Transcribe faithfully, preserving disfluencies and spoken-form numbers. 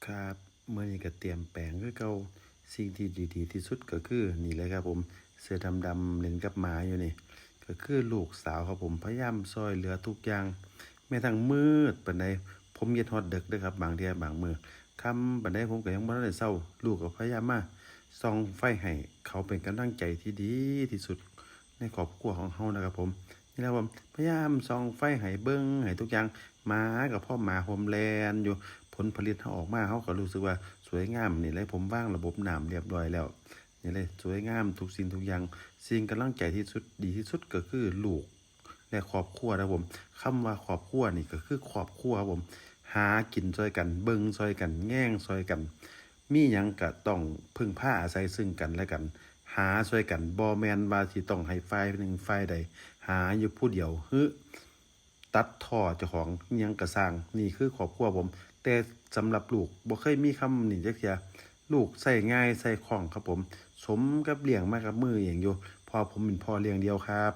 ครับ มื้อนี้ก็เตรียมแปลงคือเก่า สิ่งที่ดีๆที่สุดก็คือนี่เลยครับผม เสื้อดำๆเล่นกับหมาอยู่นี่ ก็คือลูกสาวครับผม พยายามซ่อยเหลือทุกอย่าง แม้ทั้งมืดปานใด ผมเฮ็ดฮอดดึกเด้อครับ บางเทื่อบางมื้อ ค่ำปานใดผมก็ยังบ่ทันได้เซา ลูกก็พยายามมาส่องไฟให้ เขาเป็นกำลังใจที่ดีที่สุดในครอบครัวของเฮานะครับผม นี่แหละผม พยายามส่องไฟให้เบิ่งให้ทุกอย่าง หมาก็พอหมาผมแล่นอยู่ ผลผลิตเฮาออกมา เฮาก็รู้สึกว่าสวยงาม นี่แหละผมวางระบบน้ำเรียบร้อยแล้ว นี่เลยสวยงามทุกสิ่งทุกอย่าง สิ่งกำลังใจที่สุด ดีที่สุดก็คือลูก และครอบครัวนะครับผม คำว่าครอบครัวนี่ก็คือครอบครัวครับผม หากินซ่อยกัน เบิ่งซ่อยกัน แยงซ่อยกัน มีหยังก็ต้องพึ่งพาอาศัยซึ่งกันและกัน หาซ่อยกัน บ่แม่นว่าสิต้องให้ฝ่ายหนึ่งฝ่ายใด หาอยู่ผู้เดียว หรือตัดท้อเจ้าของ อิหยังก็ซ่าง นี่คือครอบครัวผม แต่สำหรับลูกบ่เคยมีคำนี้จักเทื่อ ลูกใช้ง่ายใช้คล่องครับผม สมกับเลี้ยงมากับมือเองอยู่ เพราะผมเป็นพ่อเลี้ยงเดี่ยวครับ